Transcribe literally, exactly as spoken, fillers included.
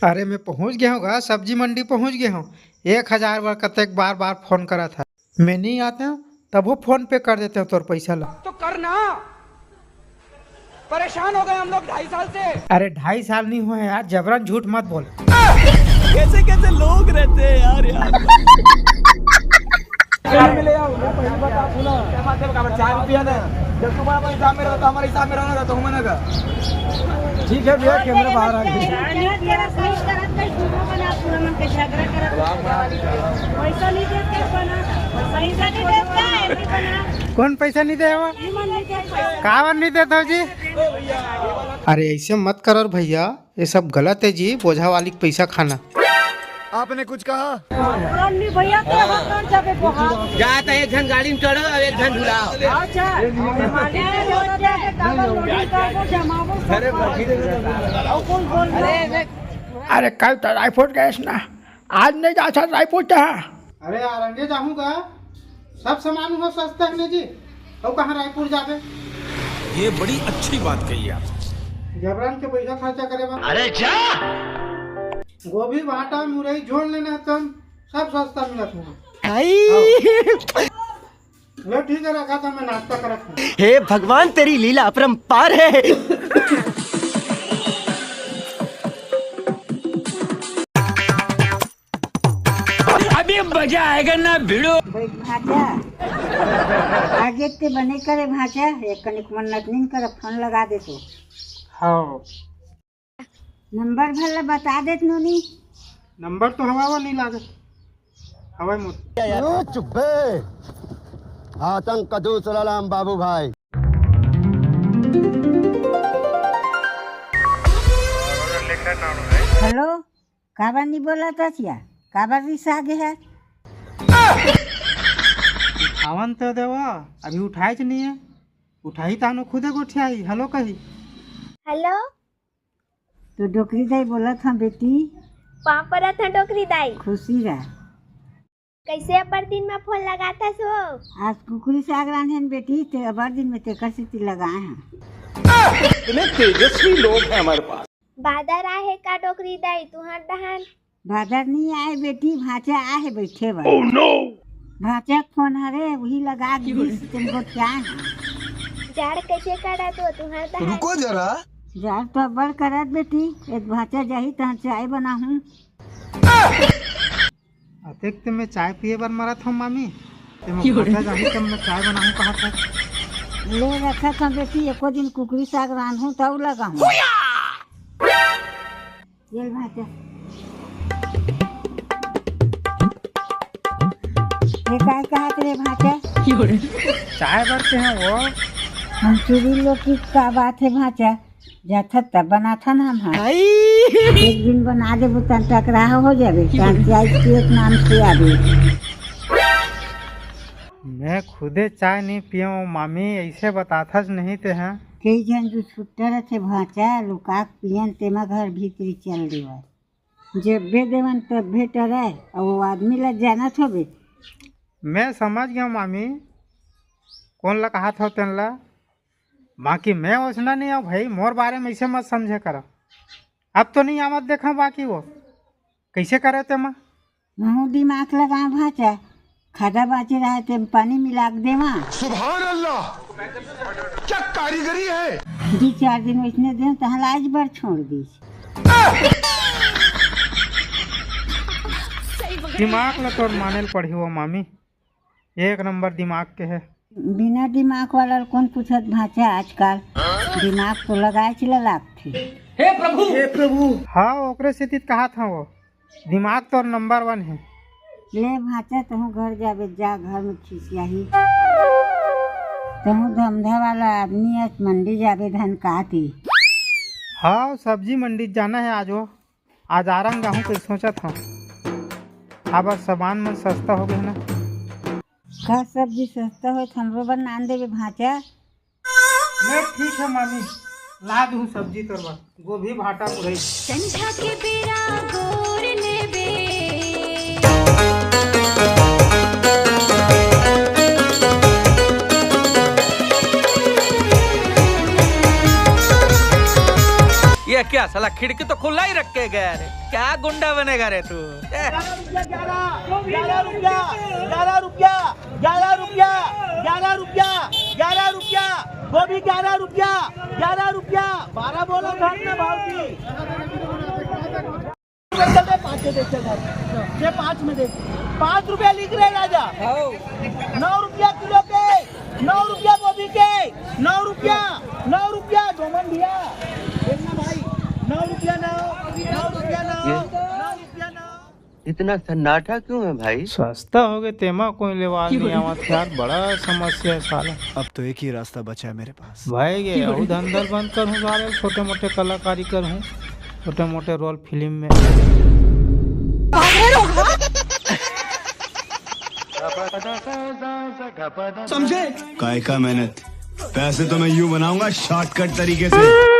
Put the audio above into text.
अरे, मैं पहुंच गया हूँ गा, सब्जी मंडी पहुंच गया हूँ। एक हजार बार कतेक बार बार फोन करत है, मैं नहीं आता हूँ, तब वो फोन पे कर देते हो तोर पैसा ला। तो करना, परेशान हो गए हम लोग ढाई साल से। अरे, ढाई साल नहीं हुए यार, जबरन झूठ मत बोल। कैसे कैसे लोग रहते हैं यार, यार। चाय भी ले आओ, मैं पहली बार बात सुना। चार रुपया ना, जब तुम्हारा हिसाब में रहो तो हमारे हिसाब में रहो ना, तो हम ना का। ठीक है भैया, कैमरा बाहर आ गया। पैसा नहीं देते, बना। पैसा नहीं देते, बना। कौन पैसा नहीं दे? काबर नहीं देता हो जी? अरे, ऐसे मत करो भैया, ये सब गलत है जी, बोझा वाली के पैसा खाना। आपने कुछ कहा? नहीं भैया, तो हम कौन जाबे बोहा? जा तो एक झन गाड़ी में चढ़ो और एक झन ढुलाओ। अच्छा, मालिक के बोला जाए कि काबर लोडिंग करबो, जमाबो सब। अरे, और कौन बोल रहा है? अरे, कल तो रायपुर गए ना, आज नहीं जा सकता रायपुर। अरे यार, अंडे जाहूँ का? सब सामान उहाँ सस्ता है ने जी। तो कहाँ रायपुर जाबे? ये बड़ी अच्छी बात कही आप। जबरन के पैसा खर्चा करे बा। अरे जा। गोभी, भाटा, मुरई जोड़ लेना तुम, सब सस्ता मिलत हुआ। ले ठीक है, रखा था, मैं नाश्ता करत हूँ। हे भगवान, तेरी लीला अपरंपार है। अभी मजा आएगा ना भिड़ो। भाई भांचा, आगे ते बने करे भांचा, एक कनिक मन्नत नहीं कर, फोन लगा दे तो। हाँ। नंबर भला बता देत नोनी। नंबर तो हवा वो नहीं लागत। हवा मोर। ओ चुप बे। आतंक का दूसरा नाम बाबू भाई। हेलो। काबर नहीं बोला था चिया? काबर रिसा गे है? उठावन तो देवा, अभी उठाए च नहीं है। उठाई तानो खुदे गोठियाई, हेलो कही। हेलो। तो डोकरी दाई बोलत हँव बेटी। पाँव परत हँव डोकरी दाई। खुशी रह। कैसे अब्बड़ दिन में फोन लगाथस हो? आज कुकरी साग रांधेन बेटी, ते अब्बड़ दिन में तेकर सेती लगाए हँव। इतने तेजस्वी लोग हैं हमारे पास। बादर आहे का डोकरी दाई तुहर डहन? बादर नहीं आए बेटी, भांचा आहे बैठे बर। Oh no! भांचा के फोन हरे, वही लगा दिस, तेन गोठियाए हँव। जाड़ कैसे करत हो तुहर डहन? रुको जरा। जाड़ तो अब्बड़ करत बेटी, एक भांचा जाही तहाँ चाय बनाहूँ। अतेक ते मैं चाय पिए बर मरत हँव मामी, ते मैं भांचा जाही तब मैं चाय बनाहूँ कहत हँव। ले रखत हँव बेटी, एको दिन कुकरी साग रांधहूँ तब लगाहूँ। चल भांचा। ये काय कहत रे भांचा? चाय बर के हँव वो। हम चुरी लोग की का बात है भांचा? जाथन तब बनाथन हम, हाँ। एक दिन बना देबो तन टकराह हो जाबे, तन चाय पिए के नाम से आबे। मैं खुदे चाय नहीं पियँव मामी, ऐसे बताथस नहीं ते, हाँ। कई झन जो छुट्टा रथे भांचा, लुका के पियन, तेमा घर भीतरी चल देवय। जब्बे देवन तब्बे टरय, अउ वो आदमी ला जानत होबे। मैं समझ गया मामी, कौन ला कहत हो तेन ला। बाकी मैं ओसना नहीं आऊँ भाई, मोर बारे में ऐसे मत समझे करा। अब तो नहीं आवत देखा बाकी वो कैसे करे ते माँ। महू दिमाग लगा भांचा, खादा बाचे रहे ते पानी मिला के देवा। सुभान अल्लाह, क्या कारीगरी है। दू चार दिन वैसने देव, तहाँ लाज बर छोड़ दीस। दिमाग ला तोर माने ल पड़ही वो मामी, एक नंबर दिमाग के है। बिना दिमाग वाला ल कौन पूछत भांचा आजकल, दिमाग तो लगाए च ला लागथे। हे प्रभु, हे प्रभु। हाँ, ओकरे सेती त कहा था वो, दिमाग तोर नंबर वन है। ले भांचा, तहूँ घर जाबे, जा घर में खिसियाही। तहूँ धंधा वाला आदमी अस, मंडी जाबे धन काटी। हाँ, सब्जी मंडी जाना है आज वो। आज आरंग आहूँ कइसे सोचत हँव। अब सामान मन सस्ता हो गए ना। का सब्जी सस्ता होय त हमरो बर नान देबे भांचा। ले ठीक है मामी, ला दूँ सब्जी तोर बर, गोभी भाटा पुरई। संझा के बेरा गोर लेबे। ये ये क्या साला, खिड़की तो खुला ही रख के गया रे। क्या गुंडा बनेगा रे तू? ए। ग्यारह रुपया, ग्यारह रुपया, ग्यारह रुपया, ग्यारह रुपया, ग्यारह रुपया, ग्यारह रुपया, ग्यारह रुपया, गोभी ग्यारह रुपया, ग्यारह रुपया, बारह बोलो, घट ना भाव की। चल रहे, पाँच में दे, चल रहे। ये पाँच में दे, पाँच रुपया लिख रहे राजा। नौ रुपया किलो के, नौ रुपया गोभी के, नौ रुपया, नौ रुपया। डोमन भैया, देखना भाई, नौ रुपया नौ, नौ रुपया नौ, ये नौ रुपया नौ। इतना सन्नाटा क्यों है भाई? सस्ता हो गए, तेमा कोई लेवाल नहीं आवत यार, बड़ा समस्या है साला। अब तो एक ही रास्ता बचा है मेरे पास। भाई ये अउ धंधल बंद करूँ साले, छोटे मोटे कलाकारी करूँ, छोटे मोटे रोल फिल्म में। समझे? काय का मेहनत, पैसे तो मैं यूं बनाऊंगा शॉर्टकट तरीके से।